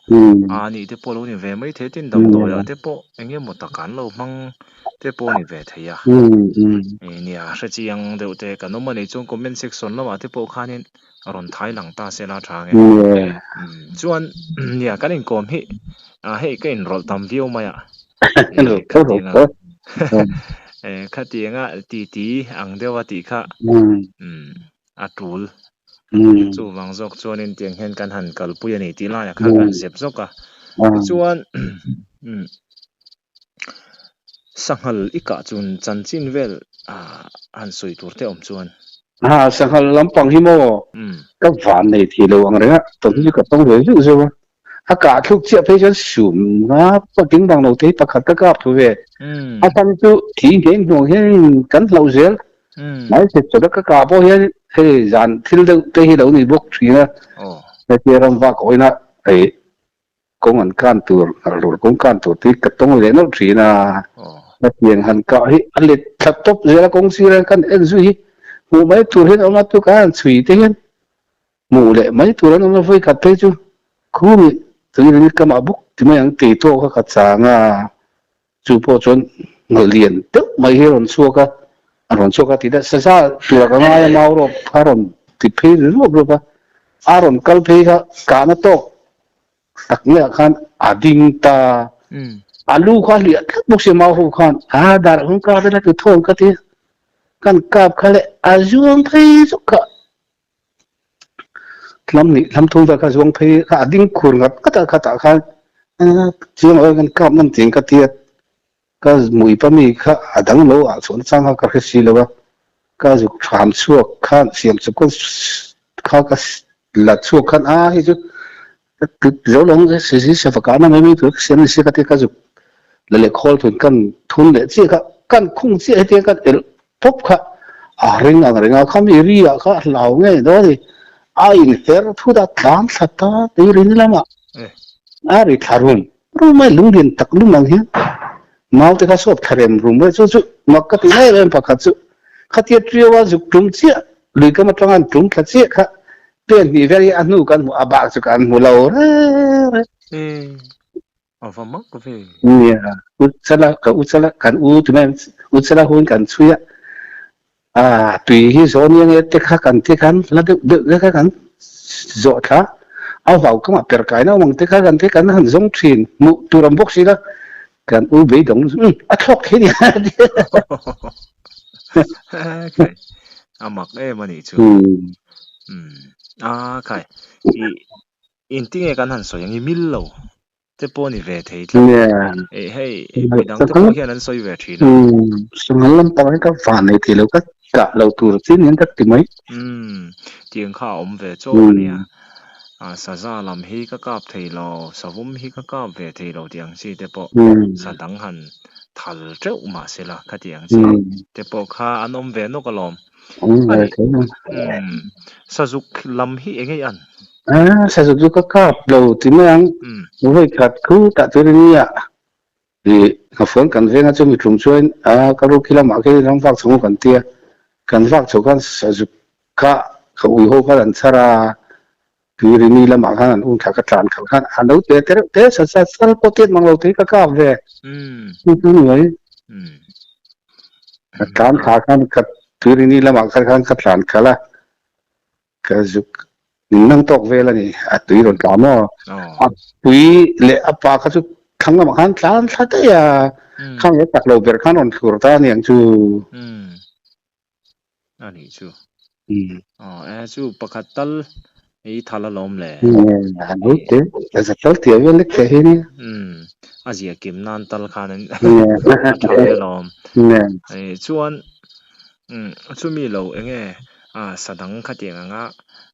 A nih te pawh lo ni ve mai thei tin damdawi ah te pawh eng nge maw tak an lo hmang te pawh a ni ve thei a. Nia hrechiang deuh te kan awm a nih chuan comment section lamah te pawh khanin a rawn thai lang ta se la tha nge. Chuan nia kan inkawm hi hei ka inrawlh tam viau mai a. Khatianga khatianga titi ang deuha tih kha a tul. Chuvang zawk chuanin tiang hian kan han kalpui a ni tih laiah khan kan zep zawk a. Tichuan Sanghal i kah chun chanchin vel han sawi tur te awm chuan. Ha, sanghal lampang hi maw ka van nei thei lo ang reng a, tawng hi ka tawng ve zeuh zeuh a. A kah thluk chiah phei chuan sum nga paking bang lo te hi pakhat ka kap thu ve. A chhan chu thi ngheng hnuang hian kan hlauh zel. Hmaichhe chawlh a ka kah pawh hian hei zan thil deuh te hi lo ni bawk thin a. Hetia ram vak awina ei kawng an kan tur nghal tur kawng kan tur te hi ka tawng leh nawlh thin a. Hetiang han kah hi a let thla tawp zel a kawng sir a kan en zui hi hmuh mai tur hian a awm a tukah an chhui te hian hmuh leh mai tur an awm a vawi khat phei chu khumi tuirin kamah bawk ti mai ang tei tawk a ka chang a. Chu pawh chuan nghal lian deuh mai hi a rawn chhuak a, a rawn chhuak a ti deuh saza tura ka ngai a mau rawp a rawn ti phei ri ruap ruap a, a rawn kal phei kha kahna tawk tak ngaiah khan a ding ta, a lu kha a hliah tlat bawk si a mau ho khan a dar ah khan kap ila ti thawn ka ti a, kan kap kha leh a zuang phei zawk kha. Lam nih lam thum vel kha zuang phei kha a ding khur ngat ngat a khatah khan chiang lo kan kap ngam ting ka tia ka mui pa mi kha a dang lo ah chuan chang kha ka hre si lo a ka zuk tham chhuak khan siam chawp khan kha ka la chhuak khan a hei chu zo lo ang se si se faka na mai mai tur ka siam ni si ka tia ka zuk la leh khawl thun kan thun leh chiah kha kan khung chiah hetiang kan elh pawp kha a ring ang reng a khami ri ah kha a hlau ngei dawn a ni a in her thut a tlan thla ta tui rin lamah a ri thla rum rum mai lunglian tak lum ang hian mau te kha sawp thla rem rum mai chu chu mak ka ti em em pakhat chu khatia trio a zuk tum chiah lui kam atanga an tum thla chiah kha pen hnih vel hi a hnu kan hmu a bak chu kan hmu lo reng reng. A va mak ve. Nia, u chala ka u chala kan u ti mai ang u chala hun kan chhui a, ah tui hi zawn i ange te kha kan ti khan la deuh deuh te kha kan zawh thla a vau kamah per kai na awm ang te kha kan ti kan han zawng thin hmuh tur awm bawk si la kan u beidawng umm a thlawk thei nia a ti. Khai a mak em a nih chu. Umm a khai i Engtinge kan han sawi ang i mil lo te pawh ni ve thei tlat. Eh hei midang te pawh hian an sawi ve thin a. Sanghal lampang hi ka van nei thei lo ka kah lo tur chin hian ka ti mai. Umm tiang kha a awm ve chawk a nia. Ah saza lam hi ka kap thei lo, savawm hi ka kap ve thei lo tih ang chi te pawh sa dang han thal teuh mah se la khati ang chi te pawh kha an awm ve nawk alawm. Umm sazuk lam hi eng nge i an? A sazuk chu ka kap lo ti mai ang. Vawi khat khu tah tur in nia. I nghafuan kan veng a chu mi tum chuan a ka ru khi lamah khian ram vak chho kan tia. Kan vak chho khan sazuk kha ka ui ho khan an chhar a. Tui ri ni lamah khan an um thla ka tlan khalh khan a lo te te reuh te sa sa sal pawh tiat mang lo te hi ka kap ve. Chu chu ni mai. Ka tlan thla khan ka tui ri ni lamah khan khan ka tlan khalh a. Ka zuk ning nang tawk vel a ni, a tui rawn tla maw? A pui leh a pa kha chu thlang lamah khan tlan thla daih a, khang e tak lo ber khan rawn thlur ta a ni ang chu. A nih chu. Aw e chu pakhat tal i thal alawm le. A lo te, a za tal tia vel lek teh hi nia. A zia kim nan tal khan a tha ve alawm. Chuan chumi lo enge A sa dang khatiang anga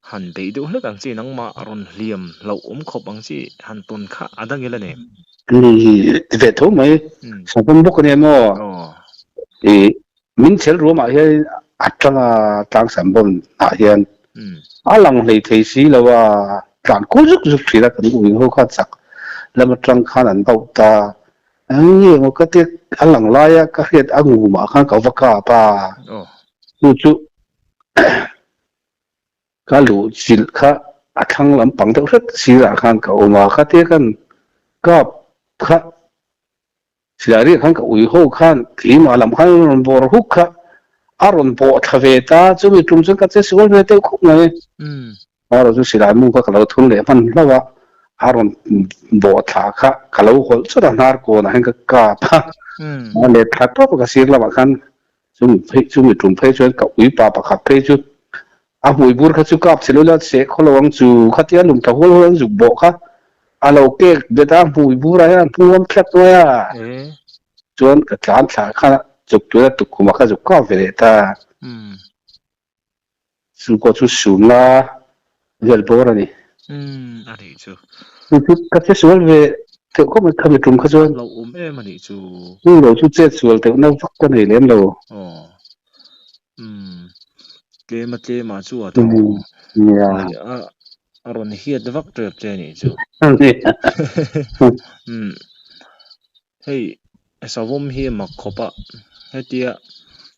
han beih deuh hlek ang chi, nangmah a rawn hliam hlauh awm khawp ang chi han tawn kha a dang ila nem. Ni ti ve tho mai, savawm bawk a nia maw? I min chel ruamah hian a tanga tlangsam bawm ah hian a lang hlei thei si lo a, tlan kual zuk zuk thin a kan ui ho kha chak lam atang khan an bauh ta. Eng nge maw ka tia a lang laia ka hriat a ngumah khan ka va kap a. Chu chu ka luh chilh kha a thlang lampang deuh hret sirah khan ka awm a, khatia kan kap kha silai riah khan ka ui ho khan keimah lam khan an rawn bawr huk kha a rawn bawh thla ve ta, chumi tum chuan ka che sual ve deuh khawp mai. Erawh chu silai mu kha ka lo thun leh hman hlauh a, a rawn bawh thla kha ka lo hawlh chawt a, hnar kawnah hian ka kap a, a let thla tawp a ka sir lamah khan chumi phei chumi tum phei chuan ka ui pa pakhat phei chu a hmui bur kha chu kap chhe lula seh khaw lo ang chu khatia lum tha hual hual an zuk bawh kha a lo kek bet a, hmui burah hian a hmuam thlep mai a, chuan ka tlan thla kha chuk tura tukkhumah kha zuk kap ve leh ta. Chu pawh chu sumna vel bawr a ni. Umm a nih chu. Chu chu ka che sual ve theuh khawp mai khami tum kha chuan. Lo awm em a nih chu. Chu lo chu chet sual teuh na vak ka nei lem lo. Aw. Umm tlem a tlem ah chu a tho. Nia. A. A rawn hiat vak tep che nih chu. Umm hei savawm hi a mak khawp a, hetia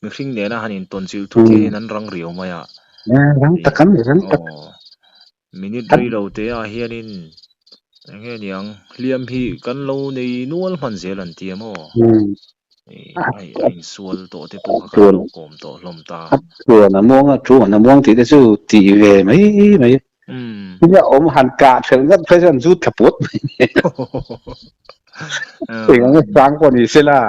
mihring nena han intawn chilh thut hian an rang riau mai a. Rang tak an ni, rang tak. Aw minute rei lo te ah hianin eng nge niang hliam hi kan lo nei nual hman zel an ti a maw? A insual tawh te pawh kha kan lo kawm tawh hlawm ta. A thuan a muang a, thu an a muang tih te chu tih ve mai mai. Nia awm han kah thelh ngat phei chuan zu tha put mai. Eng ang sang pawh ni se la,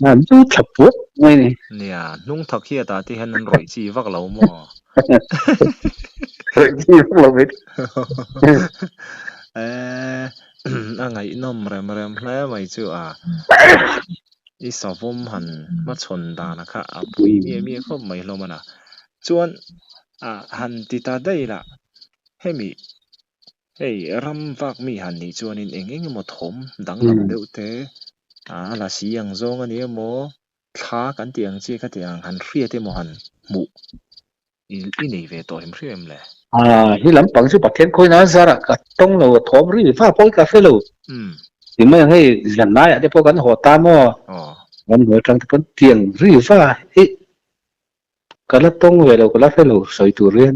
an zu tha put mai ni. Nia, hnung thak hiat ah te hian an rawih chi vak lo maw? Rawih chi vak lo mai. Eh, a ngaihnawm rem rem hle mai chu a. I savawm han hmachhawn dan kha a pui miah miah khawp mai hlawm a na. Chuan a han ti ta daih lah, hemi hei ram vak mi han nih chuanin eng eng emaw thawm danglam deuh te a la si ang zawng a ni emaw thla kan tih ang chi kha tih ang han hriat emaw han hmuh i nei ve tawh hrim hrim em le? A, hi lampang chu Pathian khawina a zarah ka tawng lo, a thawm ri va pawh hi ka hre lo. Ti mai ang hei zanlaiah te pawh kan haw ta maw? Kan haw atang te pawn tiang ri va hi ka la tawng ve lo, ka la hre lo sawi tur hian.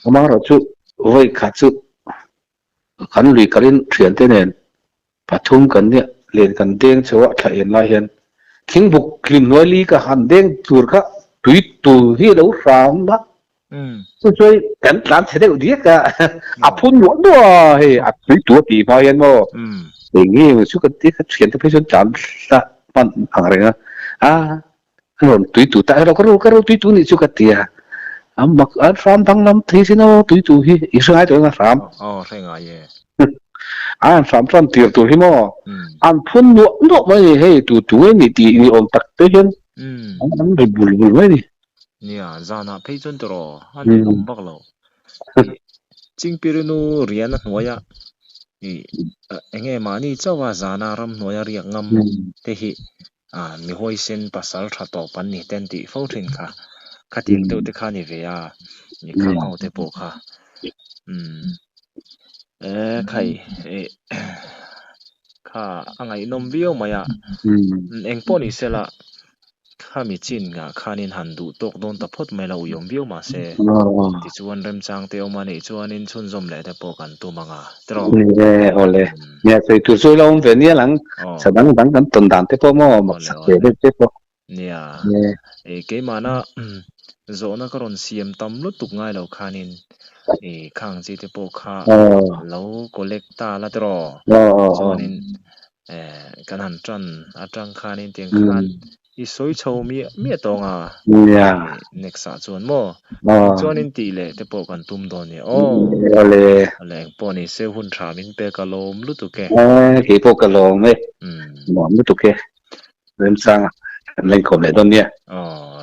Amaherawhchu vawi khat chu kan lui kalin thiante nen Pathum kan nia, len kan deng chho a, thla en lai hian thingbuk hlim hnuai li ka han deng tur kha tui tur hi a lo hram a, chu chuan kan tlan chhe deuh diak a, a phun nuah nuah a, hei a tui tur a tih hma hian maw eng nge maw chu kan tia kha thian te phei chuan tlan hla hman ang reng a, a rawn tui tur ta erawh ka ro ka ro tui tur nih chu ka ti a, a mak a hram danglam thei sin aw tui tur hi i hre ngai tawh eng a hram. Aw hre ngai e. A an hram chuan tir tur hi maw an phun nuah nuah mai ni hei tu tu nge ni tih ni awm tak te hian an an ri bul bul mai ni. Nia zanah phei chuan tiraw a ninawm vak lo. Chingpirinu rian a hnuaia ih eng nge mahni chauha zana ramhnuaia riak ngam te hi Ah, mi huaisen pasal tha tawp an ni te an tih fo thin kha. Khatiang deuh te kha a ni ve a, ni khang ho te pawh kha. Umm, eh khai eh kha a ngaihnawm viau mai a. Eng pawh ni se la, khami chin ngah khanin han duh tawk dawn ta phawt mai la, uiawm viau mah se. Tichuan remchang te awm a nih chuanin chhunzawm leh te pawh kan tum ang a, tiraw? Ni e, awle. Nia, sawi tur chu ila awm ve nia lang. Sa dang dang kan tawn dan te pawh maw, maksak ve deuh te pawh. Nia, e keimahna zawhna ka rawn siam tam lutuk ngai lo khanin e khang chi te pawh kha lo collect ta la tiraw? Chuanin e kan han tan atang khanin tiang khan I sawi chho miah miah tawng a, next ah chuan maw? Chuan in tih leh te pawh kan tum dawn nia aw. Awle. Awle eng pawh ni se hun tha min pek a lawm lutuk e. Kei pawh ka lawm e. Nuam lutuk e. Remchanga kan la inkhawm leh dawn nia. Aw.